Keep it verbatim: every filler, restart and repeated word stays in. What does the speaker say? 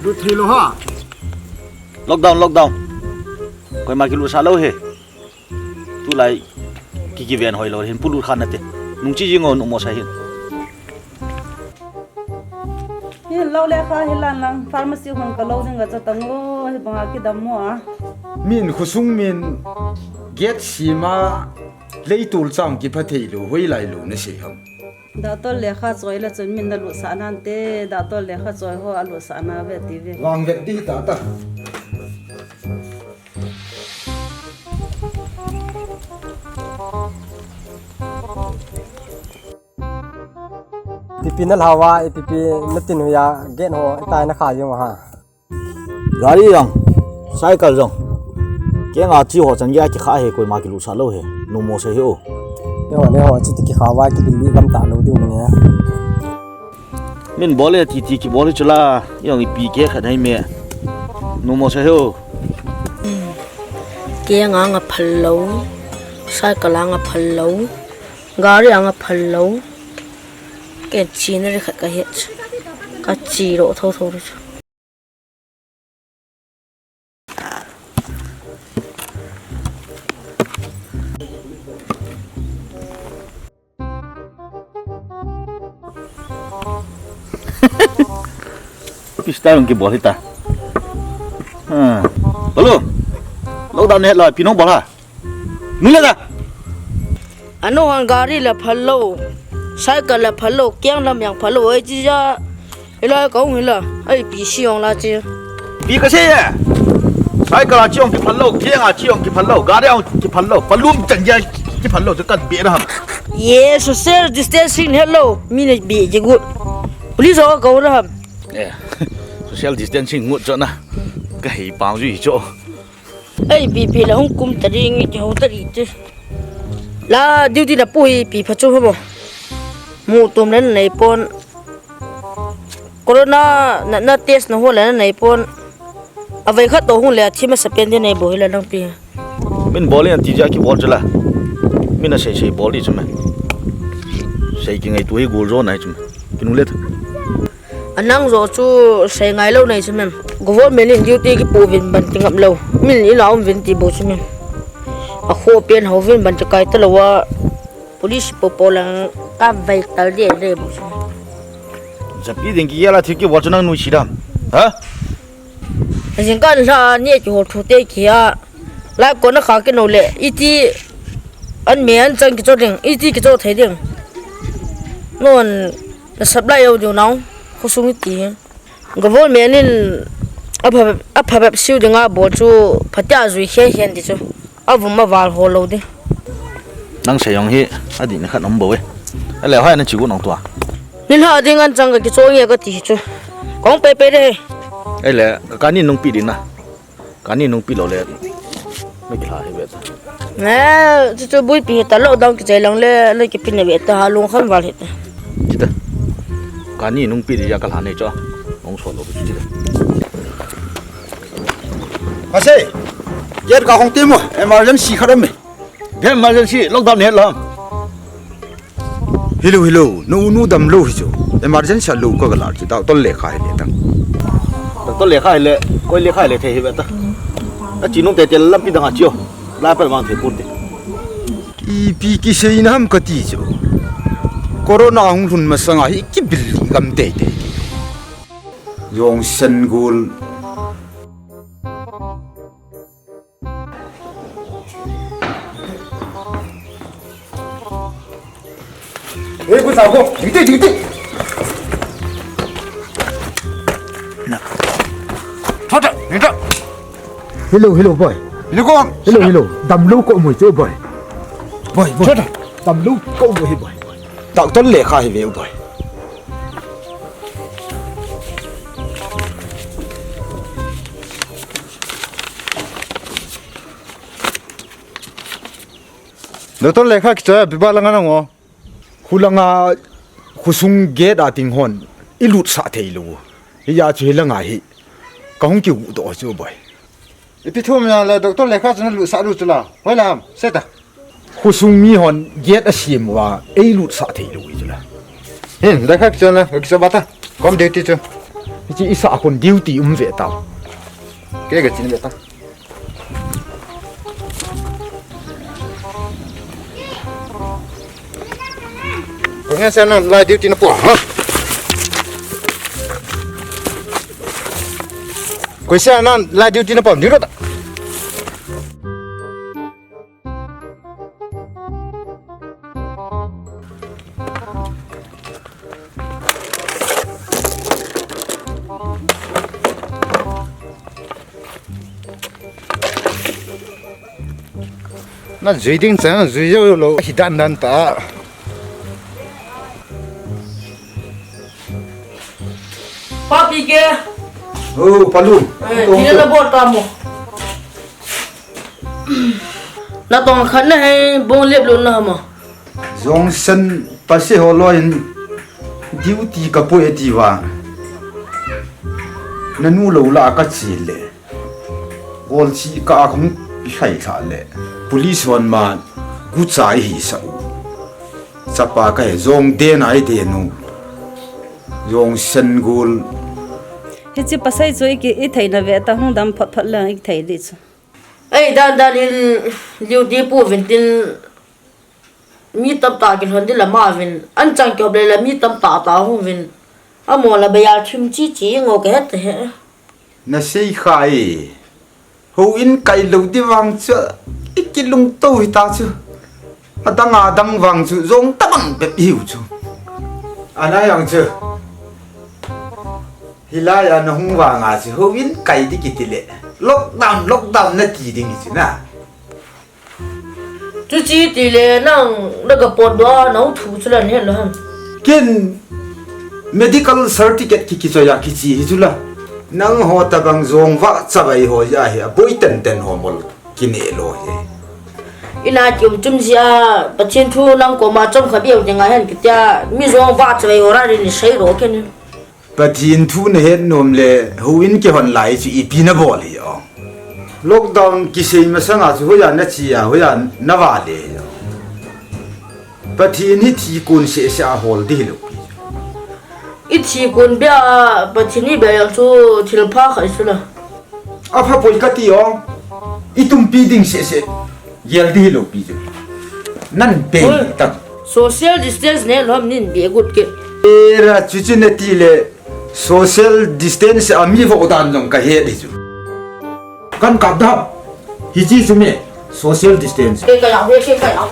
Lut thei lou ha. Lockdown, lockdown. Koima kilutsah lou hi. Tulai ki kiven hoi lou hin pulut khan nate. Nungchi jing o, numo sa hin. Hin lou le kha hi lan lang pharmacy hung ka lou ding ka cha tang o, hi banga kidam mo a. Min khosung min gate sima leitul chang kipha thei lou, hoilai lou na sei ham. Doctor lekha choi le chun min na lutsah nante, doctor lekha choi ho alutsah na ve ti ve. Vang vet di ta ta. Pipi na lhawa, ipipi na tin huya, gen ho, itai na kha yung ha. Gari jong, cycle jong. Kenga chi ho chan gei a kikha hi koima kilutsah lou hi. Numo sa hi o. Neho, neho, chi ti kikha va kiding di lam ta lou ding ne. Min bol e ti ti kibol hi chula. Jong ipi kikha nai me. Numo sa hi o. Kenga nga phal lou. Cycle nga phal lou. Gari nga phal lou. Ken chi na ri khat ka het. Ka chi ro tho tho ri. Pista yung kibol hita. Ha. Bolu. Lockdown ne la pinong bol ha. Nule da. Anu hon gari la phal lou, cycle la phal lou, keng lam jong phal lou, ai chi ja, ila ka hung ila, ai pi si jong la chi. Pi ka se ye. Cycle a chi jong kiphal lou, keng a chi jong kiphal lou, gari jong kiphal lou, palum chan ja kiphal lou, chu kan be ra ham. Ye, social distancing hello, mi ne be je gu. Police ho ka ra ham. Eh, social distancing ngut cho na. Ka hei pang ju hi cho. Ei, B P la hung kum ta ding, i ti ho ta ding te. La duty la pu hi pi pha chu ho bo. Mu tum len nei pon. Corona na, na test na ho le nei pon. A vai khat to hung le a thi ma sa pen de nei bo hi la nang pi. Min bol in ti ja ki bol chu la. Min a sei sei bol di chu me. Sei ki ngai tu hi gol jo nai chu me. Ki nu le tha. Anang jo chu sei ngai lou nei chu mem. Government in duty kipu vin ban ti ngam lou. Min in a um vin ti bo chu mem. A kho pen ho vin ban ti kai ta lou a. Police po po lang ka vai tal de de bo chu mem. Japi ding ki yala thi ki wa chu nang nui si dam. Ha? Jing kan la ni ki ho thu te ki a. Lai kona kha kino le, iti an me an chang kicho ding, iti kicho thei ding. Non, na supply yo ding nau, khosung iti. Government in apha, apha bep siu ding a bol chu, phatea jui khe khen ti chu. Avum aval ho lou ding. Nang sei jong hi, adih na khat um bo e. Ale hoi na chi gu nong tua. Ni la ding an chang ka kicho nge ka ti chu. Kong pe pe de. Ale, ka ni nung pi ding na. Kani nung pi lou le. Me ki la hi ve ta. Eh, chu chu bui pi ta lockdown kichai lang le, le kipi na ve ta ha lung khan val hi ta. Chi ta. Kani nung pi di ja ka la nei cho. Hung so lou chi ta. Ase. Yer ka hong ti mo, emergency khat um me. Emergency lockdown ne lam. Hello, hello. Nu, nu dam lou hi chu. Emergency lou ka galar chu. Doctor lekha hi le tang. Doctor lekha hi le, koi lekha hi le thei hi ve ta. A chi nung te te lampi dang a chi o. La pa mang thei pur te. Ipi kisei na ham ka ti chu. Corona hung lhun masanga hi kibil li gam te te. Jong sen gul. Ei, ko sa ko. Ding te, ding te. Na. Thot, ding te. Hello, hello, boy. Hello, ko. Hello, hello. Dam lou ko mo chu, boy. Boy, boy. Thot. Dam lou ko mo hi, boy. Doctor lekha hi ve, boy. Doctor lekha kichoi a biba langa nango. Hulanga khosung gate a ting hon. I lutsah thei lou. Hi ya chu hilanga hi. Ka hung kiu doh chu boy. Ipi thum ya le doctor lekha chu na lutsah lou chu la. Hoi la ham. Se ta. Khosung mi hon gate a siam uva. Ei lutsah thei lou chu la. Hin, lekha kichoi la. Kichoi ba ta. Kom de ti chu. Hiche isa khun duty um ve tau. Kei kachin ve ta. Koi sia nan light duty na po, ha? Koi sia nan light duty na po, duty ta. Na jui ding chang, jui jou lou, hi dan dan ta. Papi ke. Oh, Palu. Eh, thina na bol ta mo. Na tong khat na hei, bong lep lou na ma. Jongsen pase ho loi in duty ka pui ati vang. Na nu lou la ka chi le. Gol chi ka a kong hlai thla le. Police hon ma gu chai hi sa u. Chapa ka he jong den ai de nu. Jongsen gul. Hiche pasai chu i ki, i theina ve ta hung dam phot phot le i thei di chu. Ei, dan dan in duty pu vin tin mi tam ta kilhon di la ma vin. An chang kop le la mi tam ta ta hung vin. Amo la baya thim chi chi ngo ka het he. Na sei kha e. Houin kai lou di vang chu, i kilungto hi ta chu. Adang adang vang chu, jong tabang bep hiu chu. Ana yang chu. Hilai a na hung vang a chu, houin kai di kiti le. Lockdown, lockdown na ti ding hi chu na. Chuche tile nang na ka pot doh a, nang thu chu la ne lo ham. Ken medical certificate ki, kichoi a kichi hi chu la. Nang ho tabang jong vahchavai ho ja hi, aboi tenten ho mol kine lo hi. Ina kium chum jia, Pathen thu nang koma chom kha beu ding ahen kitia, mi jong vahchavai ho ra ri ni sei ro ken. Pathen thu na het nom le, houin kihon lai chu ipi na bol hi o. Lockdown kisei masang a chu hoiya na chi a, hoiya na vale hi o. Pathen hi thi kon seh seh a hol di hi lo pi. I thi kon bia Pathen i bia chu thil pha khai chu la. Apha poi ka ti o. I tumpi ding seh seh. Gel di hi lo pi chu. Nan pe tak. Social distance ne lom nin be gut ke. Era chuchu ne ti le social distance a mi vo dan jong ka he di chu. Kan kap dap. Hi chi chu me social distance. Ke ka ya he ke ka ya.